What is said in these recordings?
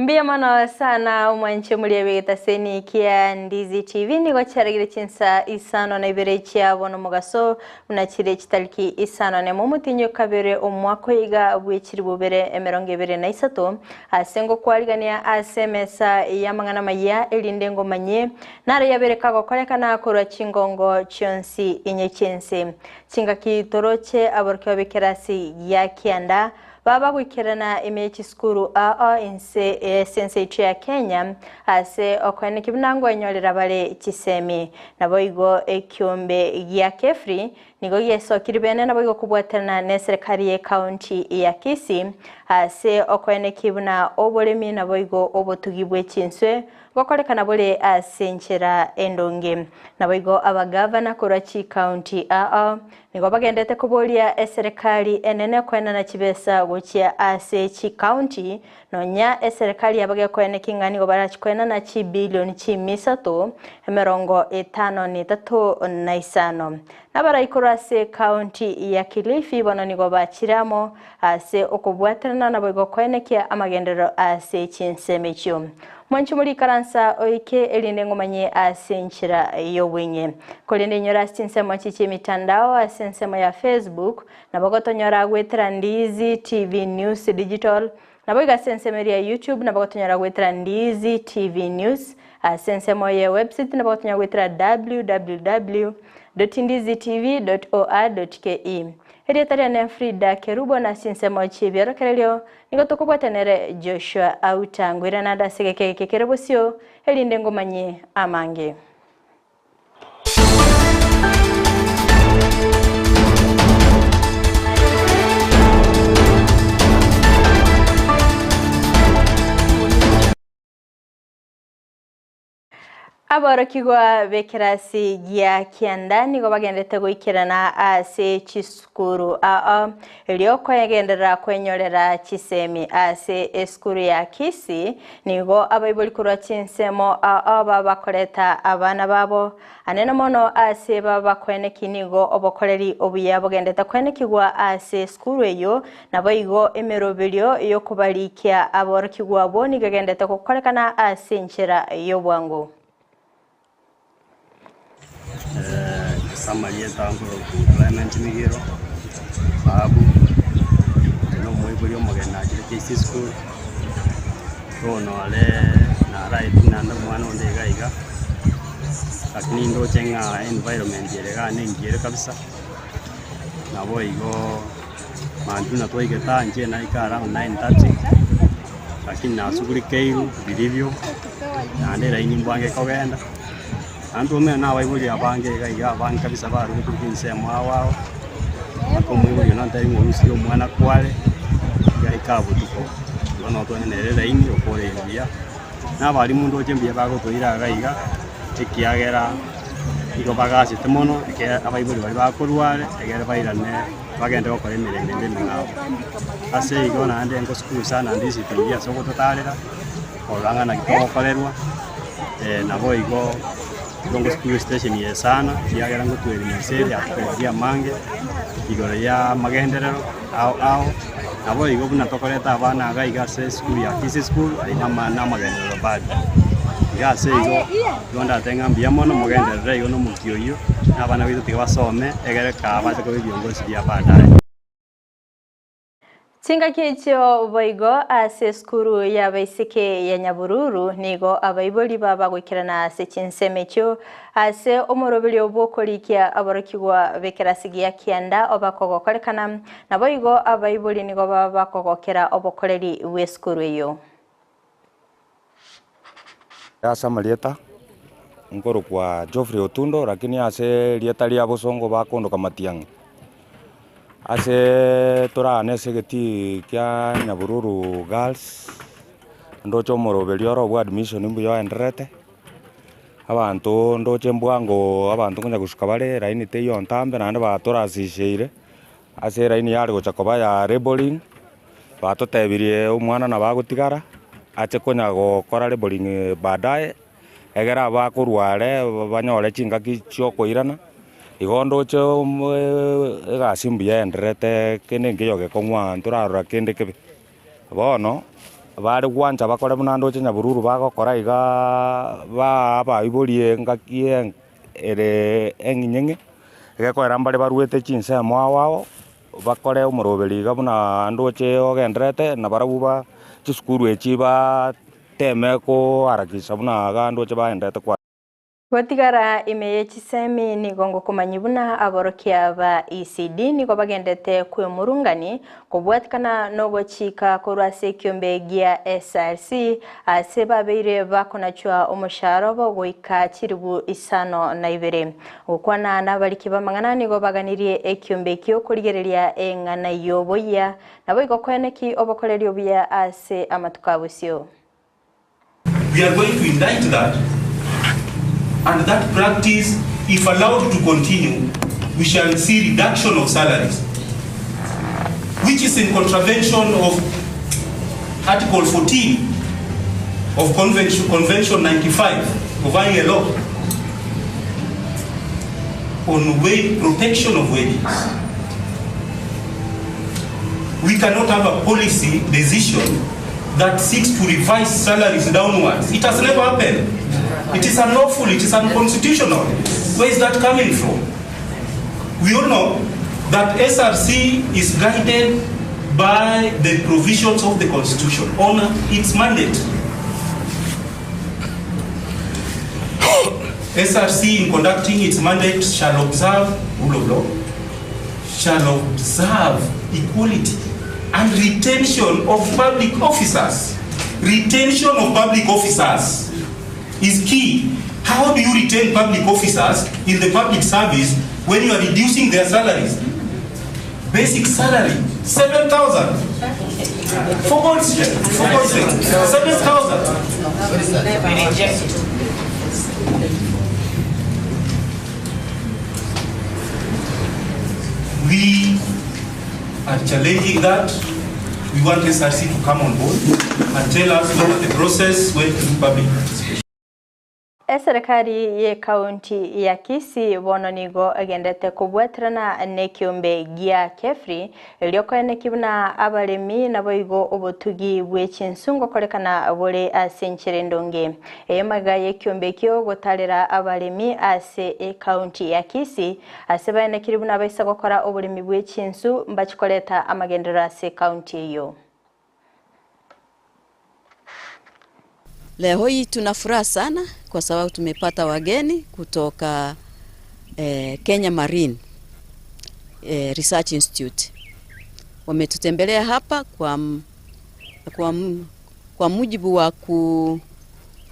Mbuya mono sana omwanche omoria bw'egetaseni kia Ndizi TV nigo chiaragire chinsa isano na ibere chia bono omogaso buna chire chitariki isano nemo omotienyi o kabere omwaka oiga bwe chiribu bibere emerongo ebere na isato ase ngokwarigania ase emesa y'amang'ana amayia erinde ngomanyie naro yabere kagokorekana korwa chingongo chionsi inye chi'ense chingaki toroche aborokigwa b'ekerasi gia kianda Baba goikerana ime ye chisukuru ao inse ase ense yaito ya Kenya ase okoenekia buna ngwenyorera bare chisemi. Naboigo ekiombe gia Kefri nigo giesokire bene naboigo kobwaterana neserekari ye county ya Kisii ase okoenekia buna oboremi naboigo obotugi bwe chinswe Gokorekana bore ase enchera endonge. Naboigo abagavana korwa chikaunti ao nigo bagendete koboria eserekari enene koenana chibesa gochia ase chikaunti, nonya eserekari yabo gekoeneki ng'a nigo barachi koenana chibilioni chimisato, emerongo etano na etato na isano. Nabarai korwa ase ekaunti ya Kilifi bono nigo bachire amo ase okobwaterana naboigo koenekia amagenderero ase chinsemo echio. Mwanche morikaransa oike erinde ngomanye ase enchera y'obweng'e. Korende inyore ase chinsemo echi chi'emitandao ase ensemo ya Facebook, nabo gotonyora goetera Ndizi TV News Digital, Naboigo ase ensemo eria ya YouTube nabo gotonyora goetera Ndizi TV News, ase ensemo ye website nabo gotonyora goetera www.ndizitv.or.ke. Erieta riane Frida Kerubo na ase ensemo chi'ebiorokererio nigo tokobwata nere Joshua Auta. Ngoirane ande ase egeka eke kere bosio erinde ngomanyie amange. Aborokigwa b'ekerasi gia kianda nigo bagenderete goikerana ase chisukuru ao erio kogenderera kwenyorera chisemi. Ase esukuru ya Kisii Nigo abaibori korwa chinsemo ao babakoreta abana babo, anene mono ase babakoeneki nigo obokoreri obuya bogendete koenekigwa ase esukuru eyio, naboigo emeroberio y'okobarikia aborokigwa abwo nigo egendete gokorekana ase enchera y'obwango. Ase amarieta nkorokwa Clement Migiro, Babu, inche na omoibori omogeni nachire KC School, bono are naraetwe naende omwana onde iga iga, lakini ndoche ng'a environment ere igaa nengiya ere kabisa, nabo igo mambia buna twaigete aa inche naika around 9:30, lakini nasugurikeirwe biribio. Naende eraini mbwange kogenda, naende twamenya na abaibori abange iga iga abange kabisa barure korwa chinsemo ao ao, mpaka omoibori one ontebie ng'a orusie omwana kware, yaika botuko, bono twanyora nere eraini okore buya, na abalimu ndoche mbuya bagotoira iga iga, ekiagera nigo bagasete mono ekero abaibori baria bakorwa are, egere bairane bagende gokora emeremo ende emeng'ao. Ase igo naende ngosukuru sana ndisitingi ase ogototarera. Korora ng'a naki togokorerwa, naboigo igo ngosukuru estation eye sana, ekiagera ngotweria ense ere yatotebirie amange igoro ya amagenderero ao ao, naboigo buna tokoreta abana iga iga ase esukuru ya Kisii school, aywo nama na amagenderero bado. Iga ase igo, igo ndatebe ng'a mbuya mono mogenderere igo na omokia oyio, na abana baito tiga basome, egere kaa bache koba ebiongozi bia baadaye. Chingaki echio boigo ase esukuru y'abaiseke ya Nyabururu nigo abaibori baba goikerana ase chinsemo echio ase omoroberio bw'okorikia aborokigwa b'ekerasi gia kianda obakogokorekana, naboigo abaibori nigo baba bakogokera obokoreri bw'esukuru eyio. Ase amarieta nkorokwa Geoffrey Otundo lakini ase erieta ria bosongo bakondoka Matiang'i. Ase toragane ase egetii kia Nyabururu Girls, ndoche omoroberio oro bwa admission mbuya oendererete, abanto ndoche mbwango abanto konya gosuka bare elaini teiyo ntambe naende batorasisheire, ase elaini yare gocha koba ya labelling. Batotebirie omwana nabo agotigara, ache konya gokora labelling baadaye, egere abakorwa are banyore chingaki chiokoirana, igo ndoche egasi mbuya eendererete kende nkeiyo gekong'u aa ntorarora kende kebe. Bono. Bare gwancha bakore buna ndoche nyabururu bagokora iga baa abaibori engaki ere eng'inyeng'e, egekoera mbare baruete chinsemo ao ao, bakore omoroberi iga buna ndoche ogendererete, nabarabwo ba chisukuru echi bateme koharakisha buna iga ndoche baenderete kwa. Gotigara ime ye chisemi nigo ngokomanyia buna aborokia ba ECD nigo bagendete kwemurungani kobwatikana nogochika korwa ase ekiombe gia SRC ase babeire bakonachwa omoshahara obo goika chiribu 52. Gokwana nabariki b'amang'ana nigo baganirie ekiombe ekio korigereria eng'ana y'oboyia naboigo koeneki obokoreri obuya ase amatuko a bosio. We are going to indict that and that practice if allowed to continue we shall see reduction of salaries which is in contravention of Article 14 of Convention, Convention 95 of ILO on wage protection of wages. We cannot have a policy decision that seeks to revise salaries downwards. It has never happened. It is unlawful, it is unconstitutional. Where is that coming from? We all know that SRC is guided by the provisions of the constitution on its mandate. SRC in conducting its mandate shall observe rule of law, shall observe equality and retention of public officers. Retention of public officers is key. How do you retain public officers in the public service when you are reducing their salaries? Basic salary, 7,000. For God's sake, for God's sake, 7,000. We are challenging that. We want SRC to come on board and tell us whether the process went through public participation. Eserekari y'Ekaunti ya Kisii bono nigo egenderete kobwaterana nekiombe gia Kefri erio koeneki buna abaremi naboigo obotugi bwe chinsu ngokorekana bore ase enchera endonge. Eye magega y'ekiombe ekio gotarera abaremi ase Ekaunti ya Kisii Ase baenekire buna abaisa gokora oboremi bwe chinsu mbachi koreta amagenderero ase ekaunti eyio. Leo hii tuna furaha sana kwa sababu tumepata wageni kutoka eh, Kenya Marine eh, Research Institute. Wametutembelea hapa kwa, kwa, kwa mujibu wa ku,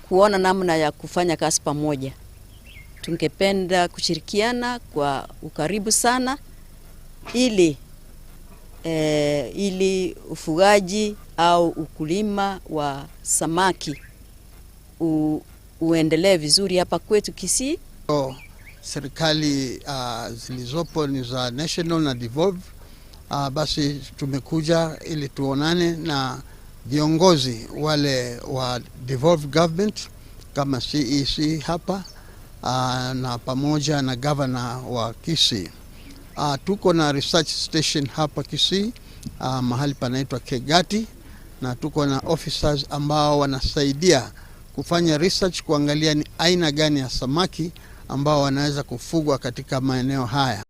kuona namna ya kufanya kazi pamoja. Tungependa kushirikiana kwa ukaribu sana ili, eh, ili ufugaji au ukulima wa samaki u, uendelee vizuri hapa kwetu Kisii. Serikali zilizopo ni za national na devolved. Basi tumekuja ili tuonane na viongozi wale wa devolved government kama CEC hapa na pamoja na governor wa Kisii. Tuko na research station hapa Kisii, mahali panaitwa Kegati, na tuko na officers ambao wanasaidia kufanya research kuangalia ni aina gani ya samaki ambao wanaweza kufugwa katika maeneo haya.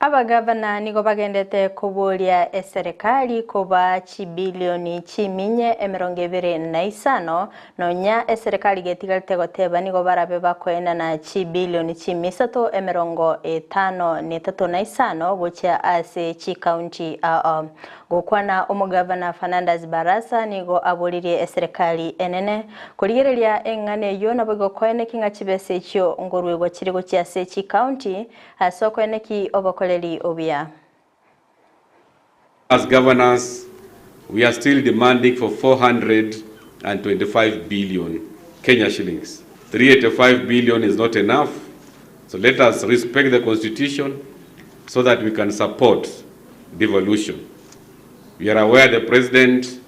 Abagavana nigo bagendete koboria eserekari kobaa chibilioni chiminye 25 nonya eserekari getigarete goteba nigo barabe bakoenana chibilioni chimisato 53 na gochia ase chikaunti ao. Gokwana omogavana Fernandes Barasa nigo aboririe eserekari enene korigereria eng'ana eyio nabo igokoeneki ng'a chibesa echio ngorwegwa chiri gochia ase chikaunti ase okoeneki obokoreri obuya. As governors, we are still demanding for 425 billion Kenya shillings. 385 billion is not enough, so let us respect the constitution so that we can support devolution. We are aware the president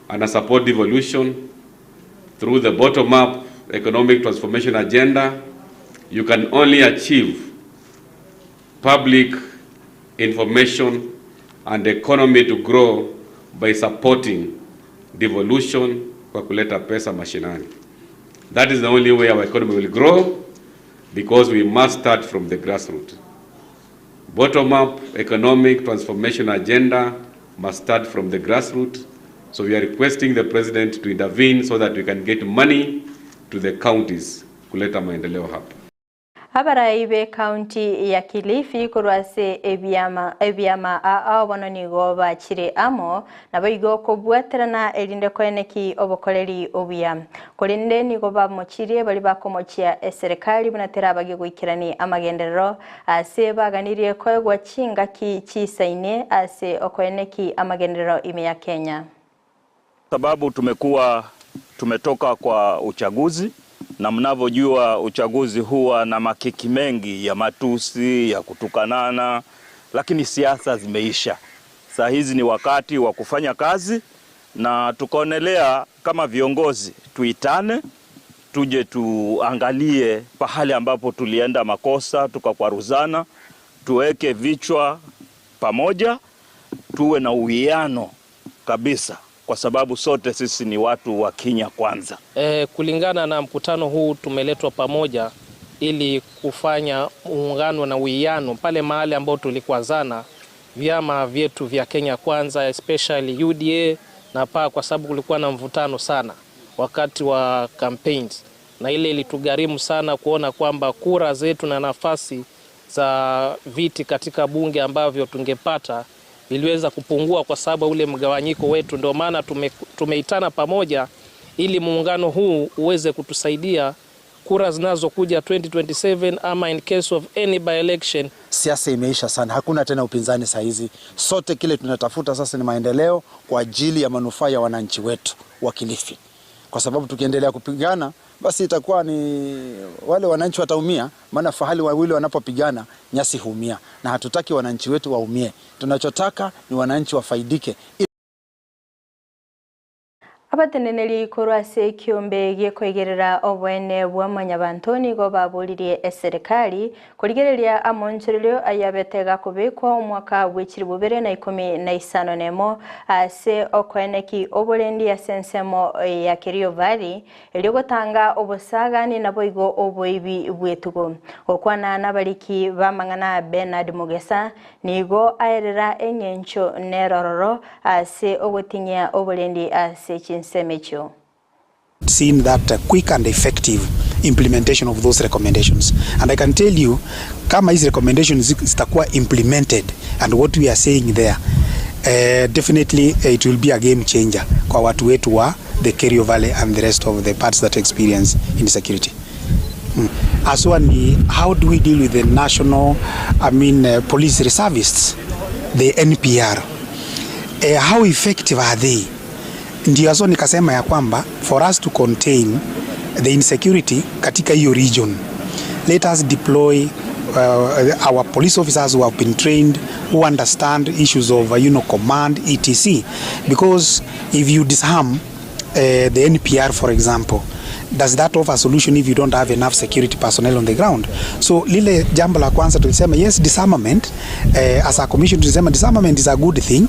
and support devolution through the bottom-up economic transformation agenda. You can only achieve public information and economy to grow by supporting devolution kwa kuleta pesa mashinani. That is the only way our economy will grow because we must start from the grassroots. Bottom up economic transformation agenda must start from the grassroots. So we are requesting the president to intervene so that we can get money to the counties kuleta maendeleo hapa. Abarai b'ekaunti ya Kilifi korwa ase ebiama ebiama ao bono nigo bachire amo naboigo okobwaterana erinde koeneki obokoreri obuya. Korende nigo bamochirie baria bakomochia eserekari buna terabagie goikerani amagenderero ase baganirie koegwa chingaki chisaine ase okoeneki amagenderero ime ya Kenya. Sababu tumekuwa tumetoka kwa uchaguzi na mnavyojua uchaguzi huwa na makiki mengi ya matusi ya kutukanana, lakini siasa zimeisha. Saa hizi ni wakati wa kufanya kazi, na tukaonelea kama viongozi tuitane, tuje tuangalie pahali ambapo tulienda makosa tukakwaruzana, tuweke vichwa pamoja, tuwe na uwiano kabisa, kwa sababu sote sisi ni watu wa Kenya kwanza. E, kulingana na mkutano huu tumeletwa pamoja ili kufanya muungano na uwiano pale mahali ambao tulikwazana vyama vyetu vya Kenya Kwanza especially UDA na PA, kwa sababu kulikuwa na mvutano sana wakati wa campaigns, na ile ilitugharimu sana kuona kwamba kura zetu na nafasi za viti katika bunge ambavyo tungepata viliweza kupungua kwa sababu ule mgawanyiko wetu. Ndio maana tume, tumeitana pamoja ili muungano huu uweze kutusaidia kura zinazokuja 2027 ama in case of any by election. Siasa imeisha sana, hakuna tena upinzani saa hizi. Sote kile tunatafuta sasa ni maendeleo kwa ajili ya manufaa ya wananchi wetu wa Kilifi, kwa sababu tukiendelea kupigana basi itakuwa ni wale wananchi wataumia, maana fahali wawili wanapopigana nyasi huumia, na hatutaki wananchi wetu waumie. Tunachotaka ni wananchi wafaidike. Abateneneri korwa ase ekiombe giekoigerera oboene bwa mwanyabanto nigo baboririe eserekari korigereria amonchererio ayabete gakobekwa omwaka bwa 2015 ase okoeneki oborendi ase ensemo ya Kerio Valley erio gotanga obosagani naboigo oboibi bw'etugo. Gokwana nabariki b'amang'ana Bernard Mugesa nigo aerera eng'encho nerororo ase ogotinyia oborendi ase chinsemecho. Seen that quick and effective implementation of those recommendations. And I can tell you, kama hizi recommendations zitakuwa implemented and what we are saying there, definitely it will be a game changer kwa watu wetu wa the Kerio Valley and the rest of the parts that experience insecurity. Aswa ni how do we deal with the national, I mean, police reservists, the NPR. How effective are they? Ndio aso nikasema ya kwamba for us to contain the insecurity katika hiyo region, let us deploy our police officers who have been trained, who understand issues of command, etc. Because if you disarm the NPR, for example, does that offer a solution if you don't have enough security personnel on the ground? So lile jambo la kwanza tulisema yes, disarmament, as a commission tulisema disarmament is a good thing,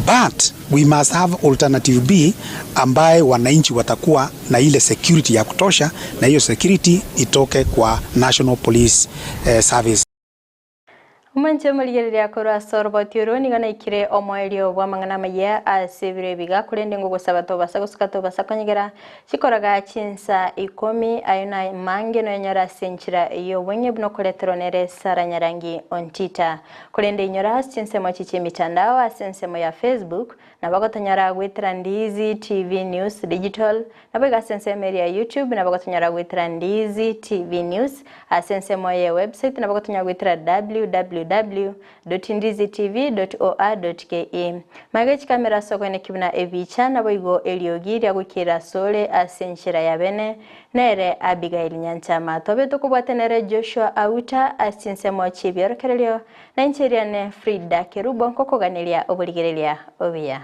but we must have alternative B ambaye wananchi watakuwa na ile security ya kutosha, na hiyo security itoke kwa National Police Service. Omonche omorigereria korwa ase oroboti oro nigo naikire omoerio bwa amang'ana amaya ase ebiro ebiga korende ngogosaba tobasa gosuka tobasa konyegera chikoraga chinsa ikomi ayo na mange noenyora ase enchera y'obong'e buna okoreterwa nere Sarah Nyarangi Ontita korende inyora ase chinsemo chichia emitandao ase ensemo ya Facebook nabo ogotonyora goetera Ndizi TV News Digital nabo iga ase ensemo eria ya YouTube nabo ogotonyora goetera Ndizi TV News ase ensemo ye website nabo ogotonyora goetera www.ndizitv.or.ke Magega chikamera ase okoeneki buna ebicha naboigo eriogi riagoikera asore ase enchera ya bene nere Abigail Nyanchama tobe tokobwate nere Joshua Auta ase chinsemo chi'ebiorokererio na inche eriane Frida Kerubo nkokoganeria oborigereria obuya.